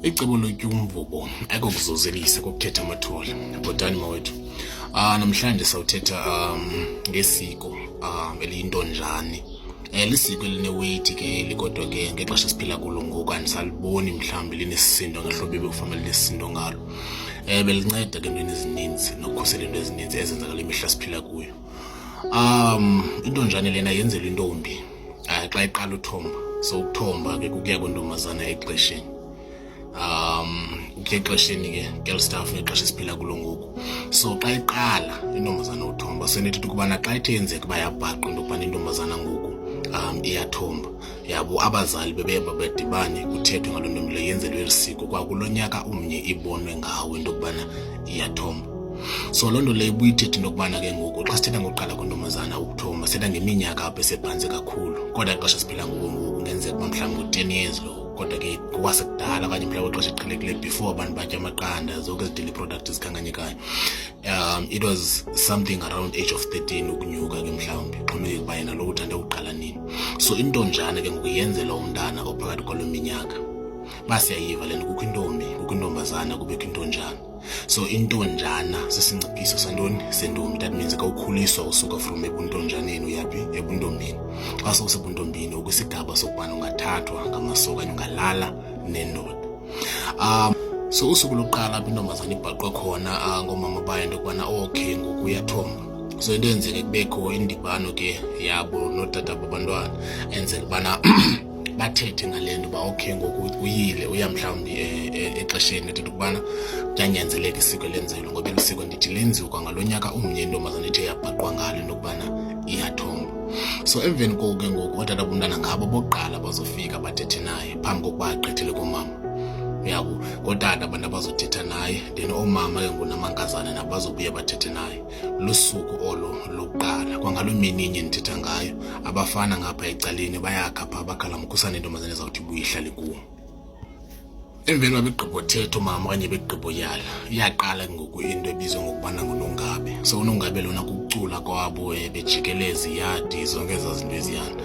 Icebo lotyumvubo ayikokuzozelisa kokukhetha amathole. Bhotani mawethu. Namhlanje sawuthetha ngesiko eliyintonjane. Lisiko elineweight ke eli, kodwa ke ngexesha esiphila kulo ngoku andisaliboni mhlawumbi linesisindo ngehlobo ebekufanele linesisindo ngalo. Belinceda ke entweni ezininzi nokukhusela iinto ezininzi ezenzeka kule mihla siphila kuyo. Intonjane lena yenzelwa intombi xa iqala uthomba. So ukuthomba ke kukuya kwentombazana exesheni. Ukuya exesheni ke girl stuff ngexesha esiphila kulo ngoku. So xa iqala intombazana uthomba, so inethetha ukubana xa ithe yenzeka uba yabhaqwa into yokubana intombazana ngoku iyathomba, yabo abazali bebeye badibane kuthethwe ngaloo ntombi leyo, yenzelwe eli siko kwakulo nyaka umnye ibonwe ngawo into yokubana iyathomba. So loo nto leyo ibuye ithethe into yokubana ke ngoku xa sithetha ngokuqala kwentombazana ukuthomba, sithetha ngeminyaka apho esephantsi kakhulu, kodwa ixesha esiphila ngoku ngoku kungenzeka uba mhlawumbi ngu-10 years lo, kodwa ke ngokwasekudala okanye mhlawumbi ixesha eliqhelekileyo before abantu batya amaqanda, zonke ezi daily products ezikhankanyekayo, it was something around age of 13 ukunyuka ke mhlawumbi, xhomekeke uba yena lo uthande uqala nini. So intonjane ke ngoku yenzelwa umntana ophakathi kwaloo minyaka. Uba siyayiva le nto, kukho intombi, kukho intombazana, kubekho intonjana. So intonjana sisinciphiso santoni? Sentombi. That means xa ukhuliswa usuka from ebuntonjaneni uyaphi? Ebuntombini. Xa sowusebuntombini ukwisigaba sokubana ungathathwa ngamasoka okanye ungalala nendoda. So usuku lokuqala apho intombazana ibhaqwe khona ngoomama bayo into yokubana okay ngoku uyathomba, so into eyenzeke kubekho indibano ke yabo nootata babantwana, enzela ubana bathethe ngale nto uba okay ngoku uyile uya mhlawumbi exesheni, ethetha ukubana kuyanyanzeleka isiko lenzelwe, ngoba eli siko ndithi lenziwa kwangalo nyaka umnye intombazana ithe yabhaqwa ngalo into yokubana iyathomba. So emveni koko ke ngoku ootata bomntana ngabo bokuqala bazofika bathethe naye phambi kokuba agqithele koomama, uyabo, ngootata abantu abazothetha naye, then oomama ke ngoku namankazana nabo bazobuya bathethe naye. Lusuku olo lokuqala kwangaloo mini inye ndithetha ngayo. Abafana ngapha ecaleni bayakha phaa, bakhala mkhusane intombazana ezawuthi ibuye ihlale kuwo. Emveni uba begqibothetha umama okanye begqiboyala, iyaqala ke ngoku into ebizwa ngokubana ngunongabe. So unongabe lona kukucula kwabo bejikeleza iyadi, zonke ezaa zinto eziyana.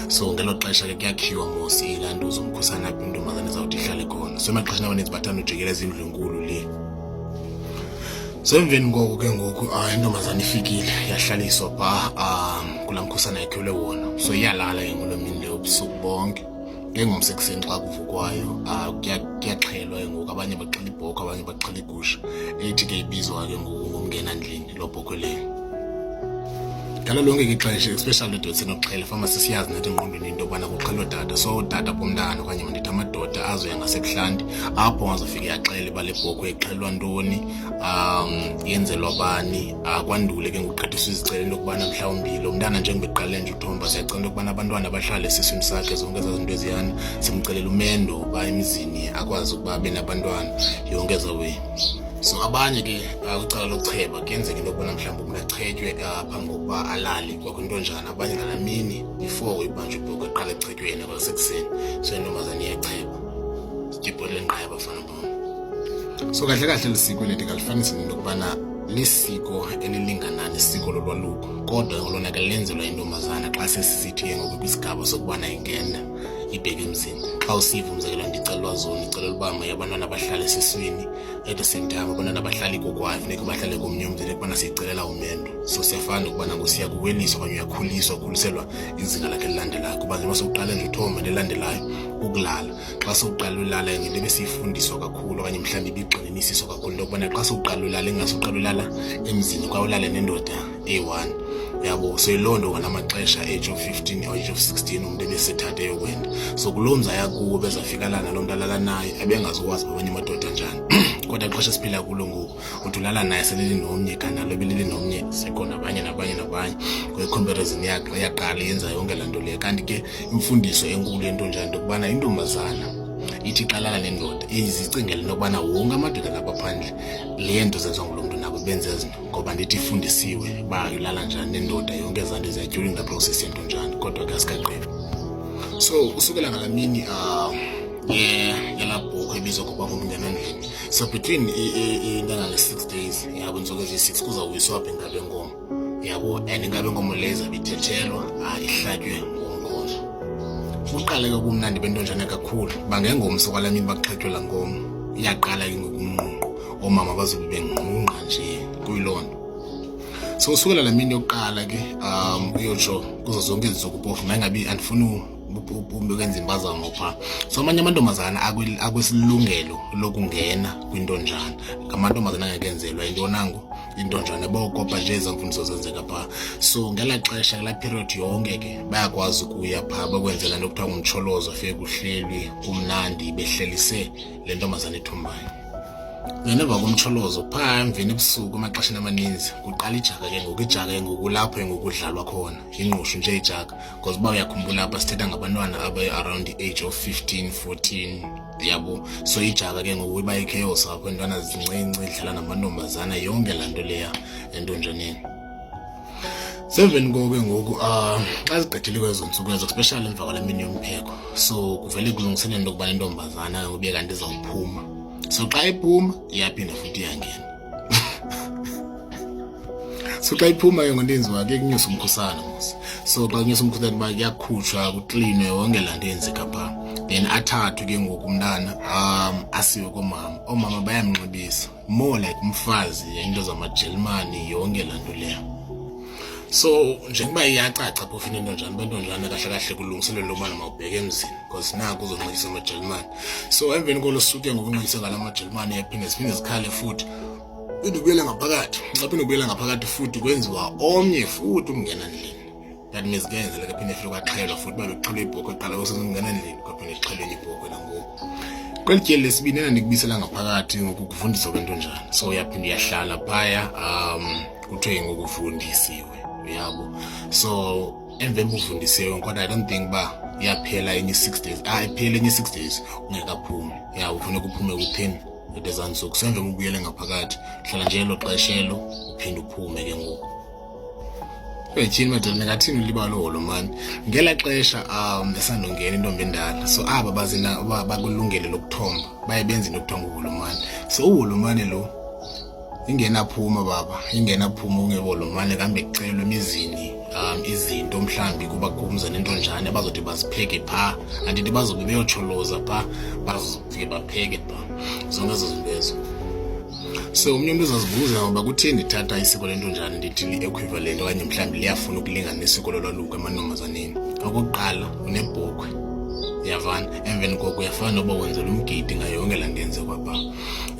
So ngelo xesha ke kuyakhiwa mos ilaa nto uzomkhusana apho intombazana ezawuthi ihlale khona. So emaxesheni amaninzi bathanda ujikeleza indlu enkulu le. So emveni koko ke ngoku intombazana ifikile yahlaliswa phaa kulaa mkhusana yakhelwe wona. So iyalala ke ngoloo mini leyo ubusuku bonke. Ngengomso ekuseni xa kuvukwayo kuyaxhelwa ke ngoku, abanye baxhela ibhokhwe, abanye baxhela igusha, eyithi ke ibizwa ke ngoku ngomngena ndlini loo bhokhwe leyo. Ngalo lonke ke ixesha, especially doda senokuxhela, fama sisiyazi nathi engqondweni into yobana kuxhelwa tata. So tata bomntana okanye mandithi amadoda azoya ngasebuhlanti apho azofike yaxele uba le bhokhwe ixhelwa ntoni, yenzelwa bani, kwandule ke ngokugqithiswa izicelo into yokubana mhlawumbi lo mntana njengoba eqale nje uthomba, siyacela into yokubana abantwana bahlale esiswini sakhe, zonke ezaa zinto eziyana, simcelela umendo uba emzini akwazi ukuba abe nabantwana, yonke eza way. So abanye ke kwicala lokucheba kuyenzeka into yokubana mhlawumbi umntu achetywe phambi kokuba alale kwakwintonjana, abanye ngalaa mini before ibanjwe ibhokhwe eqala echetywe yena kwasekuseni. So intombazana iyacheba, sitye ibhotile enqaya abafana bam. So kahle kahle lisiko lethu kalifanisi nento yokubana lisiko elilingana nesiko lolwaluko, kodwa lona ke lenzelwa intombazana xa sesisithi ke ngoku kwisigaba sokubana ingena ibheke emzini. Xa usiva umzekelo ndicelwa zona, ndicelela uba maye abantwana bahlale esiswini, at the same time abantwana bahlale kokwayo, funeka bahlale komnye umzi, kubana siyicelela umendo. So siyafana ukubana ngusiya kuweliswa okanye uyakhuliswa, ukhuliselwa izinga lakhe elilandelayo, kuba njengoba sowuqale nje uthomba elilandelayo ukulala. Xa sowuqala ulala, ngento ebesiyifundiswa kakhulu okanye mhlawumbi ibigxininisiswa kakhulu into yokubana xa sowuqala ulala, ingase uqala ulala emzini kwaye ulale nendoda eyi-one, uyabo. So yiloo nto ngala maxesha age of 15 or age of 16 umntu ebesethatha eyokwenda. So kuloo mzi aya kuwo bezafika lana naloo mntu alala naye ebengazukwazi babanye amadoda njani, kodwa xesha esiphila kulo ngoku uthi ulala naye selele nomnye, kanti nalo belele nomnye, sekhona abanye nabanye nabanye. Kwe-comparison iyaqala yenza yonke laa nto leyo. Kanti ke imfundiso enkulu yentonjana into yokubana intombazana ithi xa lala nendoda izicingele into yokubana wonke amadoda lapha phandle le nto zenziwa ngulo mntu nabo benze zinto, ngoba ndithi ifundisiwe uba ilala njani nendoda, yonke ezaa nto ziya during the process yentonjana, kodwa ke asikagqibi. So usukela ngalaa mini yalaa bhokhwe ebizwa ngokuba ngumngenandlini, so between into engange-6 days, yabo, intsuku eziyi-6, kuzawuwiswa apha inkabi yenkomo, yabo, and inkabi yenkomo leyo izabe ithethelwa, ihlatywe ngomkhonto. Uqale ke ubumnandi bentonjana kakhulu bangengomso kwala mini baxhetywe laa nkomo, iyaqala ke ngoku umnqunqo, oomama bazobe bengqungqa nje kuyiloo nto. So usukela laa mini yokuqala ke uyotsho kuzo zonke ezi ntsuku, phofu mayingabi andifuni ukwenza impazamo phaa. So amanye amantombazana akwisilungelo lokungena kwintonjana ngamantombazana angekenzelwa into nango intonjana, bokopa nje ezaa mfundiso zenzeka phaa. So ngelaa xesha, ngelaa period yonke ke bayakwazi ukuya phaa bakwenzela nto kuthiwa ngumtsholozo, afike kuhlelwi kumnandi behlelise le ntombazana ethombayo. Then emva komtsholozo phaa emveni ebusuku emaxesheni amaninzi kuqala ijaka ke ngoku. Ijaka ke ngoku lapho ke ngoku kudlalwa khona ingqushu nje ijaka, because uba uyakhumbula apha sithetha ngabantwana abe-around the age of 15 14, yabo. So ijaka ke ngoku iba ichaos apho, iintwana zincinci idlala namantombazana, yonke laa nto leya entonjaneni. Semveni koko ke ngoku xa zigqithile kwezo ntsuku ezo, especially emva kwala mini yompheko, so kuvele kulungiselele into yokubana intombazana ube kanti izawuphuma. So xa iphuma iyaphinda futhi iyangena. So xa iphuma ke ngoku yenziwa ke kunyusa umkhusane mos. So xa kunyusa umkhusane uba kuyakhutshwa kuklinwe yonke laa nto yenzeka phaa, then athathwe ke ngoku umntana asiwe koomama. Oomama bayamnxibisa more like umfazi, into zamajelimani, yonke laa nto leyo. So njengoba iyacaca phofu into njani bentonjana kahle kahle kulungiselelwa ubana mawubheke emzini because naku uzonxityiswa amajelimani. So emveni kolo suku ngokunxityiswa ngala majelimani, yaphinde ziphinde zikhale futhi, phinde ubuyele ngaphakathi. Xa phinde ubuyela ngaphakathi futhi kwenziwa omnye futhi umngena ndlini. That means kuyenzela phinde fike kwaxhelwa futhi, uba bekuxhelwe ibhokhwe kuqala kusengena endlini, kwaphinde kuxhelwe enye ibhokhwe nangoku. Kweli tyeli lesibini ena ndikubisela ngaphakathi ngoku kufundiswa kwentonjana. So uyaphinda uyahlala phaya, kuthiwe ngoku ufundisiwe, uyabo. So emveni ufundisiwe kodwa I don't think uba iyaphela enye 6 days, iphele enye 6 days ungekaphumi, ya ufuneka uphume within ezaa ntsuku. So emveni ubuyele ngaphakathi, hlala nje elo xesha elo, uphinde uphume ke ngoku. Etyhini madoda, ndingathini ulibala uholomani ngelaa xesha esandongena intombi endala. So aba bazina bakulungele lokuthomba baye benze into ekuthiwa nguholomani. So uholomani lo ingenaphuma baba, ingenaphuma ungeholomane kambe kucelwe emizini izinto mhlawumbi kuba kumza nentonjane abazothi bazipheke phaa. Andithi bazobe beyotsholoza phaa, bazofike bapheke phaa zonke ezo zinto ezo. So omnye umntu uzazibuza ngoba kutheni ndithatha isiko lentonjane ndithi li-equivalent okanye mhlawumbi liyafuna ukulingana nesiko lolwaluko emantombazaneni. Okokuqala unebhokhwe, uyavana, emveni koko uyafana noba wenzela umgidi ngayo yonke laa nto yenzekwa phaa,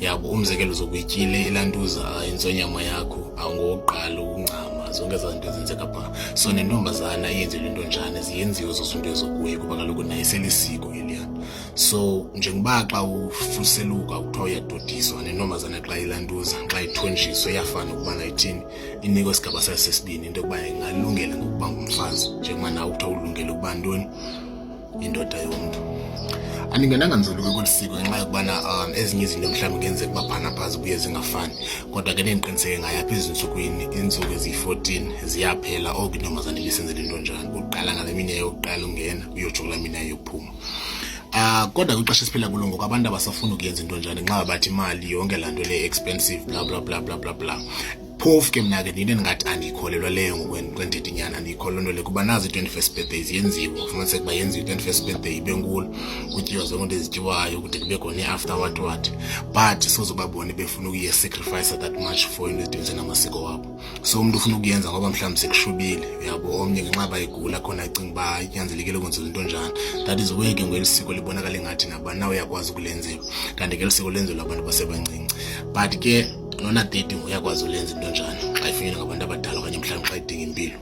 yabo. Umzekelo uzokuyityile ilantuza intsonyama yakho awungowokuqala ukuncama, zonke ezaa zinto zenzeka phaa. So nentombazana iyenzelwe intonjane ziyenziwe ezo zinto ezo kuye kuba kaloku naye selisiko eliyana. So njengoba xa ufuseluka kuthiwa uyadodiswa, nentombazana xa ilantuza xa ithonjiswa iyafana ukubana ithini, inikwe isigaba sayo sesibini into yokuba ingalungela ngokuba ngumfazi, njengoba nawe kuthiwa ulungele ukuba ntoni, indoda yomntu. Andingenanga nzulu ke kweli siko ngenxa yokubana ezinye izinto mhlawumbi kungenzeka uba phana phaa zibuye zingafani, kodwa ke nendiqiniseke ngayo apha ezintsukwini, iintsuku eziyi-14 ziyaphela oko intombazana ibisenzela into njani, uqala ngale mini yayokuqala ungena uyotsho kulaa mini yayokuphuma. Kodwa kwixesha esiphila kulo ngoku abantu abasafuni ukuyenza into njani nxa bathi imali yonke laa nto le expensive, bla bla bla bla bla bla. Phofu ke mna ke ndiyinto endingathi andiyikholelwa leyo ngokwendithetha inyani, andiyikholelwa nto le kuba nazi i-21st birthdays yenziwa, ufumaniseke uba yenziwa i-21st birthday ibe nkulu, kutyiwa zonke into ezityiwayo kude kube khona i-after what what, but soze ubabone befuna ukuye-sacrifice that much for into ezidibise namasiko wabo. So umntu ufuna ukuyenza ngoba mhlawumbi sekushubile, uyabo. Omnye ngenxa bayigula khona acinga uba inyanzelekile ukwenza into njani. That is where ke ngeli siko libonakala ingathi nabani na uyakwazi ukulenzelwa, kanti ke siko lenzelwa abantu basebancinci, but ke nona 30 uyakwazi ulenza into njani xa ifunyenwe ngabantu abadala okanye mhlawumbi xa idinga impilo.